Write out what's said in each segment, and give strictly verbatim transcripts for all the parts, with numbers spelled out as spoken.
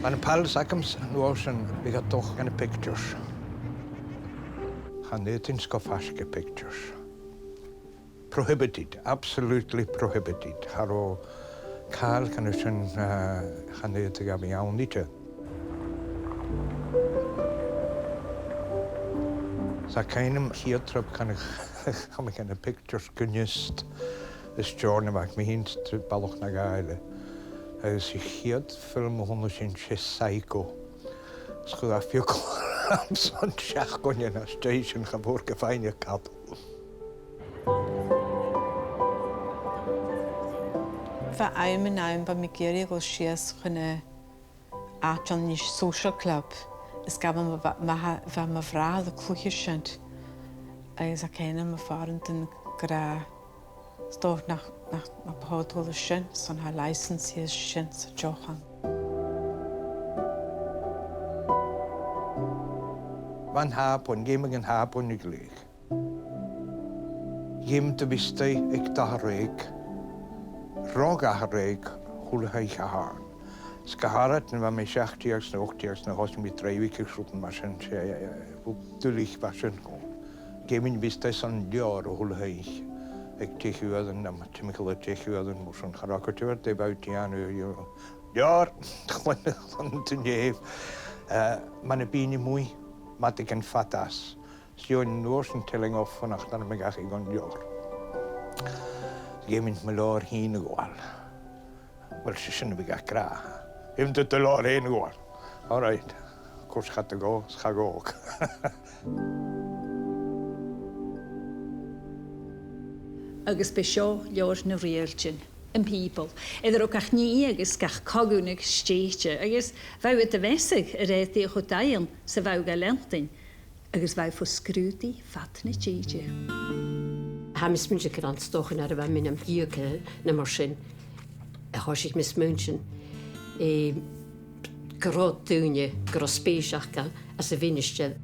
Bha na pals agamsa an uair sin, bhiodh iad a' dol gu na pictures. Chan fhaodainn sgath faisg air pictures. Prohibited, absolutely prohibited. Cha robh càil dhen a sin, eh, chan fhaodadh e a bhith ann idir. 'S tha cuimhn' agam a' chiad trip, chan eil, chan eil na pictures gu nist, is Steòrnabhagh, mi fhìn 's balach na Gàidheal. Agus a' chiad film a chunnaic sinn, 's e Psycho. 'S chuir e fiughair orm son seachdain, is às dèidh sin cha mhòr gu faighinn a' cadal. Bha àm an àm, bha mi ag iarraidh a dhol sìos chun an àite a nì sinn Social Club, is ghabh mo bh-, mo, bha mo bhràthair a' cluich sin, agus tha cuimhn' agam mo phàrantan ag ràdh, 's dòcha nach, nach, nach bu chòir dhut a dhol an sin, 's ann tha licence shìos an sin 's an deoch ann. Bha an t-Sàbaid, dh'fheumadh an t-Sàbaid a ghleidheadh. Dh'fheumadh tu bhith a-staigh aig dà uair dheug, ro dhà uair dheug, a h-uile h-oidhche Shathairne. 'S gu h-àraid nuair a bha mi seachd deug 's no ochd deug 's no, thòisich mi a' dràibheadh aig rudan mar sin, 's e, eh, duilich a bha sin dhomh. Dh'fheumainn a bhith a-staigh son leabhar a h-uile h-oidhche, aig deich uairean, no timcheall air deich uairean, mar sin, cha robh e gu diofar dè bha thu a' dèanamh, you know. Leabhar, chluinn, chluinn do nèamh, eh, mura bi thu a-muigh, madaidhean fada às. 'S dh'fheumainn an uair sin telling off fanacht nuair a bha mi ga chur gun leabhar. Dh'fheumainn mo leabhar fhìn a ghabhail. Uill, 's e sin a bhiodh e ag ràdh. Dh'fheumadh tu do leabhar fhèin a ghabhail. All right. Of course, cha do ghabh, 's cha ghabhadh. Agus b' e seo leabhar nan Riaghailtean, am Pìobail, air an robh gach nì agus gach co-dhùnadh stèidhichte, agus bha iad a' measadh a rèir dè cho daingeann 's a bha iad ga leantainn. Agus bha e fo sgrùdadh fad na tìde. Tha mi a' smaoineachadh gur ann 's dòcha nuair a bha mi nam dheugaire no mar sin a thòisich mi a' smaointinn, eh, gun robh daoine, gun robh spèis aca anns a' mhinistear,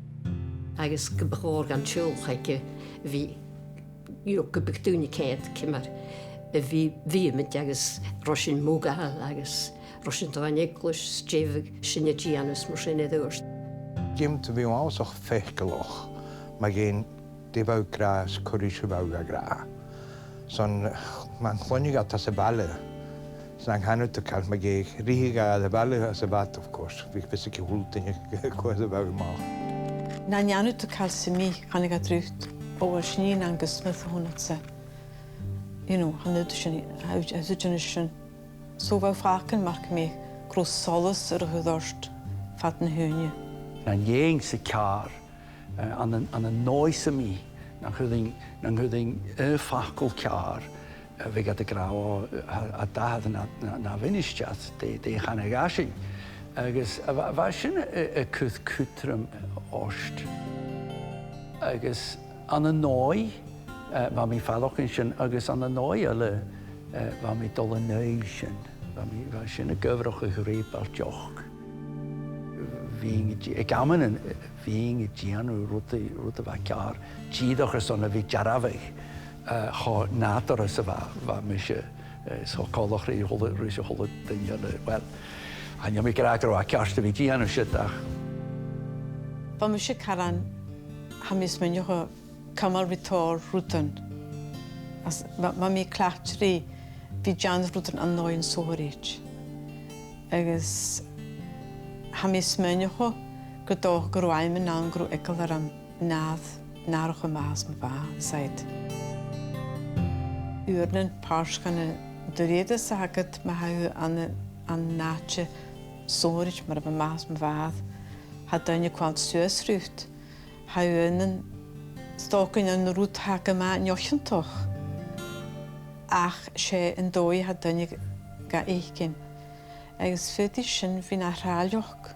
agus gum bu chòir dhan teaghlach aige a bhith, you know, gum biodh daoine a' coimhead ciamar a bhith, bhiomaid agus robh sinn modhail agus robh sinn a' dol dhan eaglais, 's dè bhiodh sinne a' dèanamh 's mar sin air adhart. Dh'fheumadh tu bhith uabhasach faiceallach mu dheidhinn dè bha thu ag ràdh is cò ris a bha thu ga ràdh. 'S ann, ma chluinneadh iad às a' bhaile, 's nan canadh tu càil mu dheidhinn, ruitheadh e às a' bhaile, às a' bhad, of course, bhiodh fios aig a h-uile duine cò às a bha thu a-mach. Nan dèanadh tu càil sam bith, chanadh iad riut, "Ò, uill, 's e nighean Angus Smith a th' annadsa." You know, chan fhaodadh sinn, chan fhaodadh, chan fhaodadh sinn sin. So bha fàgail mar gum biodh gu robh solas air a chur ort fad na h-ùine. Nan dèanadh sinn ceàrr, eh, ann an, ann an dòigh sam bith, nan cuireadh, nan cuireadh, eh, facal ceàrr, eh, bhiodh iad ag ràdh, "Ò, eh, a, a tha dad na, na, na mhinistear, dè, dè chanadh esan?" Agus a bha, bha sin a, a' cur cudrom ort. Agus ann an dòigh, eh, bha mi a' faireachdainn sin, agus ann an dòigh eile, eh, bha mi a' dol an aghaidh sin. Bha mi, bha sin ag adhbhrachadh rèabailt deoch. Bhithinn a' dè-, aig amannan, eh, bhithinn a' dèanamh rud a, rud a bha ceàrr, dìreach airson a bhith dearbhadh, eh, cho nàdarra 's a bha, bha mise, eh, 's cho coltach ris a h-uile, ris a h-uile duine eile. Uill, chan eil mi ag ràdh gun robh e ceart a bhith a' dèanamh siud, ach. Bha mise caran, tha mi a' smaoineachadh, cumail ri tòrr rudan. Is bha, bha mi cleachdte ri bhith a' dèanamh rudan ann an dòigh an sònraichte. Agus tha mi a' smaoineachadh gun dòcha gun robh àm ann gun robh eagal orm nàdar, nàdar cho math 's mo bhàthadh, is iad. Uaireannan pàirt dhen an duilgheadas a th' agad ma tha thu ann an, ann an àite sònraichte mar a bha m' athair 's mo mhàthair, tha daoine a' coimhead suas riut. Tha uaireannan, 's dòcha gur e an rud a tha gu math neoichiontach, ach 's e an dòigh a tha daoine ga fhaicinn. Agus faodaidh sin bhith na thràilleachd